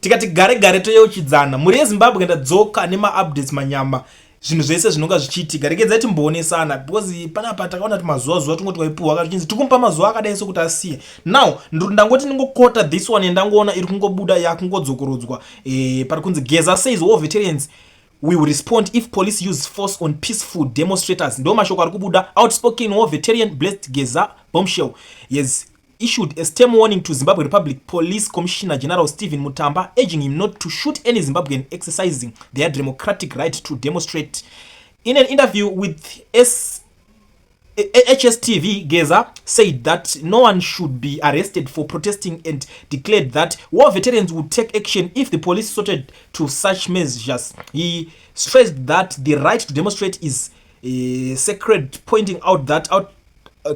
Tikati gare gare toyeuchidzana. Mhuri yeZimbabwe, ndadzoka nemaupdates manyama, zvinhu zvese zvinonga zvichiitika. Regedzai timboonesana, because panapa takaona kuti mazuva zuva tingoti waipuhwa kazvichinzi tikumupa mazuva akadai sokuti asiye. Now ndangoti ndingokota this one yandangoona iri kungobuda, yakungodzokorodzwa. Pari kunzi, "Geza says war veterans will respond if police use force on peaceful demonstrators." Ndo mashoko ari kubuda. Outspoken war veteran Blessed Geza Bombshell yes issued a stern warning to Zimbabwe Republic Police Commissioner General Stephen Mutamba, urging him not to shoot any Zimbabwean exercising their democratic right to demonstrate. In an interview with HSTV, Geza said that no one should be arrested for protesting and declared that war veterans would take action if the police resorted to such measures. He stressed that the right to demonstrate is sacred, pointing out that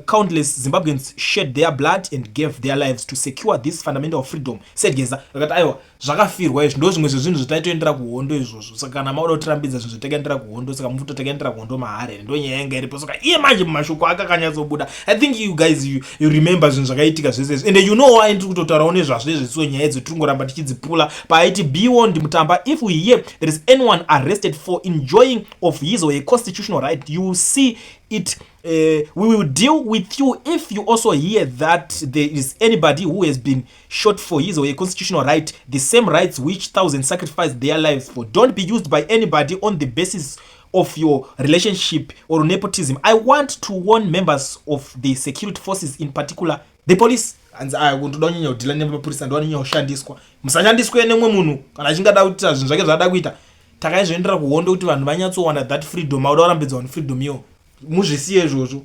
countless Zimbabweans shed their blood and gave their lives to secure this fundamental freedom, said Geza. Akati aiwa, zvakafirwa izvi, ndo zvimwe zvezvinhu zvataitoendera kuhondo izvozvo. Saka kana mauda kutirambidza zvinhu zvatakaendera kuhondo, saka mufuto takaendera kuhondo mahare. Ndo nyaya yanga iripo. Saka iye manje mumashoko ake akanyatsobuda. I think you guys, you remember zvinhu zvakaitika zvese izvi, and you know why ndiri kutotaurawo nezvazvo izvisiwo. Nyaya idzo tiri kungoramba tichidzipula. Paaiti, "Be warned, Mutamba, if we hear there is anyone arrested for enjoying of his or her constitutional right, you will see it. We will deal with you if you also hear that there is anybody who has been shot for his or her constitutional right, the same rights which thousands sacrificed their lives for. Don't be used by anybody on the basis of your relationship or nepotism. I want to warn members of the security forces, in particular the police." Hanzi aya ndoda kunyanya kudhila nemapurisa, ndowanyanya kushandiswa. Musashandiswe nemumwe munhu kana achingada kuita zvinhu zvake zvaada kuita. Takaizvoendera kuhondo kuti vanhu vanyatsowana that freedom. Auda kurambidza vanhu freedom iyo, muzvisiye izvozvo.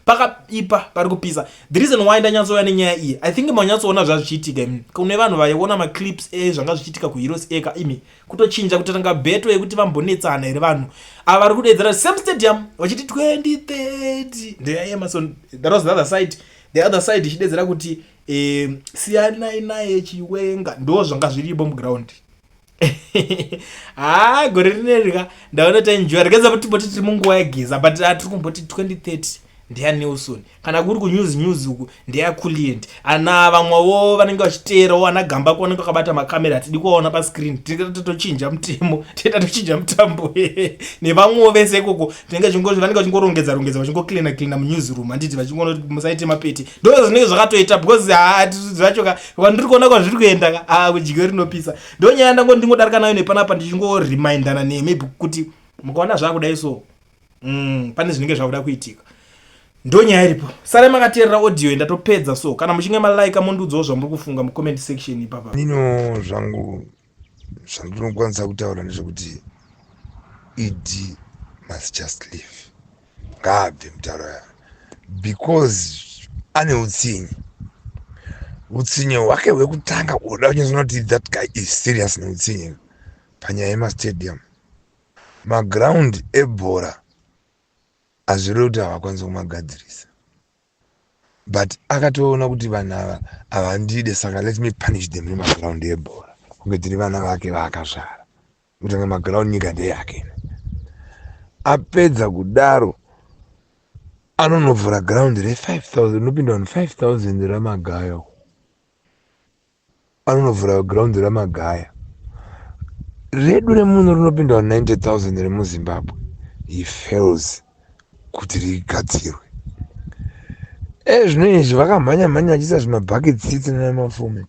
Pakaipa, pari kupisa. The reason why ndanyatsouya nenyaya iyi, I think manyatsoona zvazvichiitika imi. Kune vanhu vaiona maclips ezvanga zvichiitika kuHeroes Acre imi, kutochinja kutotanga battle yekuti vambonetsana here. Vanhu ava vari kudedzera same stadium vachiti 2030 ndeyaEmmerson. That was the other side. The other side ichidedzera kuti siyanai naye Chiwenga. Ndo zvanga zviripo muground. Ha, gore rinerika ndaona taenjoya. Rekaza timboti tiri munguva yaGeza, but tiri kumboti 2030 ndeyaNelson. Kana kuri kunews news uku, ndeyaCulient. Ana vamwewo vanenge vachiteerawo, ana Gambako vanenge vakabata makamera, hatidi kuvaona pascreen. Totochinja mutemo, toita tochinja mutambo nevamwewo vese ikoko. Tinenge vanenge vachingorongedza rongedza, vachingocleana cleana munewsroom, handiti? Vachingoona kuti musaite mapete. Ndo zvinenge zvakatoita, because ha, zvacho ka, kwandiri kuona kwazviri kuenda ka, a kudyiwe rinopisa. Ndo nyaya ndango ndingodarika nayo nepanapa, ndichingoremindana nemi kuti mukaona zvakudai so, pane zvinenge zvakuda kuitika. Ndo nyaya iripo. Sare makateerera audio, ndatopedza. So kana muchinge malaika, mundiudzawo zvamuri kufunga mucomment section ipapa. Nino zvangu zvandinokwanisa kutaura ndezvekuti ED must just leave. Ngaabve mutauro yayo, because ane utsinye. Utsinye hwake hwekutanga, uda kunyatsoona kuti that guy is serious neutsinye panyaya yemastadium, maground ebhora. Hazvirevi kuti havakwanisi kumagadzirisa, but akatoona kuti vanhu ava havandide, saka let me punish them nemaground ebhora, kunge tiri vana vake vaakazvara. Kutanga maground, nyika ndeyake. Apedza kudaro, anonovhura ground re5000, unopinda vanhu 5000, raMagaya. Anonovhura ground raMagaya. Redu remuno rinopinda vanhu 90 000 remuZimbabwe. He fails kuti rigadzirwe. Ezvino izvi vakamhanya mhanya vachiisa zvimabucket seats nemafomi.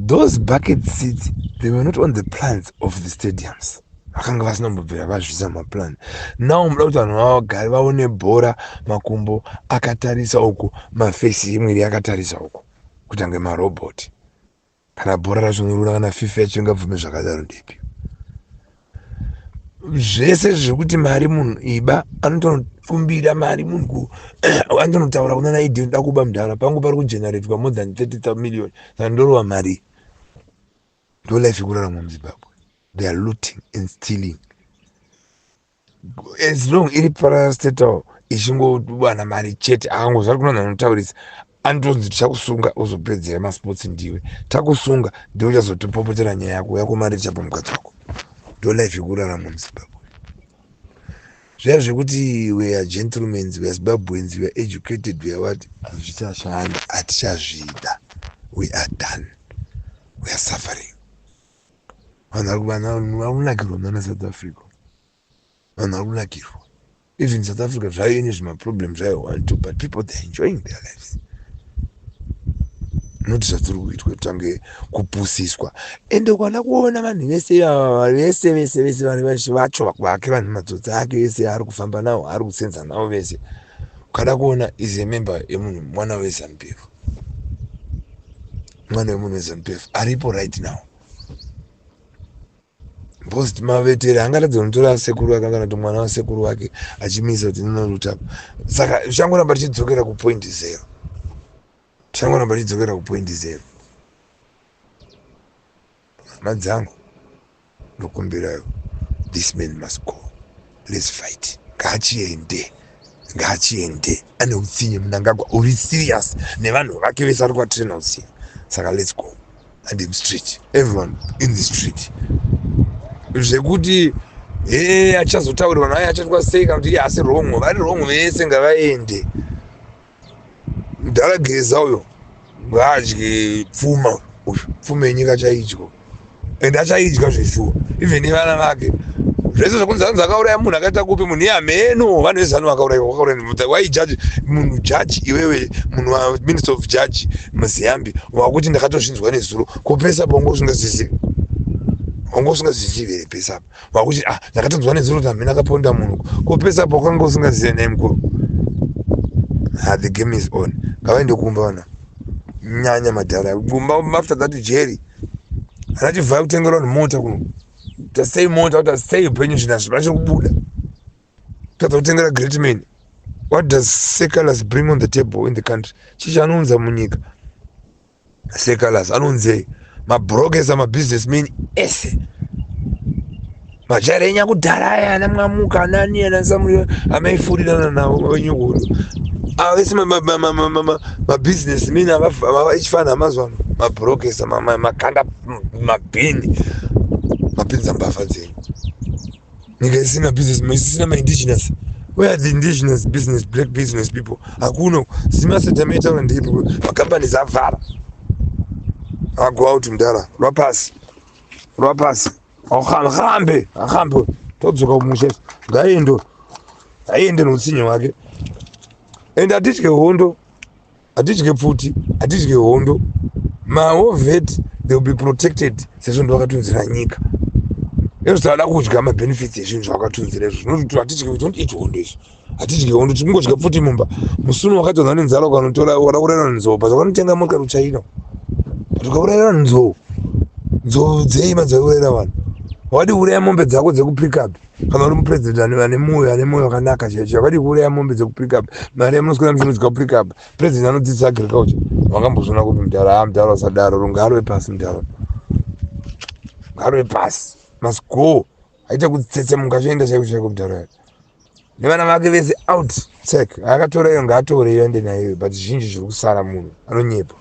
Those bucket seats, they were not on the plans of the stadiums. Vakanga vasina kumbobvira vazviisa mumaplan. Now muda kuti vanhu vagare vaone bhora, makumbo akatarisa uku, mafesi emwiri akatarisa uku, kutange marobhoti. Kana bhora racho norura, kana FIFA yacho ingabvume zvakadaro? Ndepi zvese zvekuti mari munhu iba, anotonokumbira mari munhu, anotonotaura kuna naidi, "Ndoda kuba mudhara pangu, pari kugeneratwa more than 30 million, saka ndorova mari." Ndo life yekurarama muZimbabwe. They are looting and stealing. As long iri parastatal ichingowana mari chete, akangozva kuna vanhu vanotaurisa, anotonzi, "Tichakusunga, uzopedzera masports ndiwe. Takusunga, ndiwe uchazotipopotera nyaya yako yako, mari tichapa mukadzi wako." Ndo life yekurarama muZimbabwe. Zviya zvekuti we are gentlemans, we are Zimbabweans, we are educated, we are what, hazvichashanda. Hatichazvida. We are done. We are suffering. Vanhu vari kunakirwa muna South Africa. Vanhu vari kunakirwa. Even South Africa zvayo ine zvimaproblem zvayo, one two, but people, they enjoying their lives, not zvatiri kuitwa, tange kupusiswa. Ende ukada kuona vanhu vese ava, vese vese vese, vanhu vacho vake, vanhu matsotsi ake ese ari kufamba nawo, ari kusenza navo vese, ukada kuona is a member yemunhu, mwana weZANU PF, mwana wemunhu weZANU PF aripo right now, because maveteri angaratidza kunotora sekuru vake kana kuti mwana wasekuru wake achimisa kuti inoruta. Saka tichangoramba tichidzokera kupoint zero, tichangoramba tichidzokera kupoint zero. Hama dzangu, ndokumbirayo, this man must go. Let's fight. Ngaachiende, ngaachiende. Ane utsinye Mnangagwa, uri serious, nevanhu vake vese ari kuvatraina utsinye. Saka let's go and in street, everyone in the street. Zvekuti he achazotaurirwa naye, achatwa sei, kana kuti iye asi wrong, vari wrong vese ngavaende. Mudhara Geza uyo ngaadye pfuma uyu, pfuma yenyika chaidyo, ende achaidya zveshuwa, even nevana vake. Zvese zvekunzi anzi akauraya munhu, akaita kupi munhu iye, hameno. Vanhu veZANU vakaurayiwa, vakauraya waijaji munhu, jaji iwewe, munhu waminister of judge Muziyambi, wakuti ndakatozvinzwa nezuro. Kupesa bongo usingazizivi, wanga usingazizivi here? Pesa apa wakuti, "Ah, ndakatonzwa nezuro kuti hamene akaponda munhu." Kupesa apa wakanga usingazivi naye mukuru. Ah, the game is on. Ngavaende kumba vana, nyanya madhara kumba. After that jeri anachivhaya kutengera vanhu mota kuno, tasei mota, kuti asei upenyu, zvinhu hazvibashe kubuda. Tadza kutengera great man. What does Sir Carlos bring on the table in the country? Chii chaanounza munyika Sir Carlos? Anounzei? Mabrokers, amabusinessmen ese majarenya kudhara aya, ana Mwamuka, anani, ana Samuri, amaifurirana navo venyukudo ava vese, mabusinessmen echifana amazuva ano, mabrokers, makanda mabhini, mapinza mbavha dzenyu. Nyika isina business, isina maindigenous. Where are the indigenous business, black business people? Hakuna. Zimasetamaitaura ndeipi? Macompanies avhara, ago out. Mudhara rwapasi, rwapasi, ahambe, ahambe, todzoka kumusha. Ngaendo, aende noutsinye hwake. Ende hatitye hondo, hatitye pfuti, hatitye hondo. Mawar vet, they will be protected, sezvo ndo vakatunzira nyika. Izvo tavada kudya mabenefits ezvinhu zvavakatunzira izvo. Zvinoti hatitye, don't eat hondo izvo, hatitye hondo, tikungodya pfuti mumba. Musuno wakadzonza nenzara, ukanotora wada kurayira nzou, but wakanotenga motikari kuChina, but ukaurayira nzou, nzou dzei madzaurayira vanhu? Wadi kuuraya mombe dzako dzekuPrecabe? Kana uri mupresident ane mwoyo, ane mwoyo wakanaka chaicho, wakadi kuuraya mombe dzekuPrecabe? Mari yamunoswera muchinodya kuPrecabe, president anodzidzisa agriculture, wakambozviona kupi mudhara? A, mudhara, usadaro. Rungarwe pasi mudhara, ngarwe pasi, must go. Aita kutsetsemuka, choenda chaiko chaiko mudhara nevana vake vese out. Sek akatora iyo, ngaatore iyo, ende naiyo, but zhinji zviri kusara, munhu anonyepa.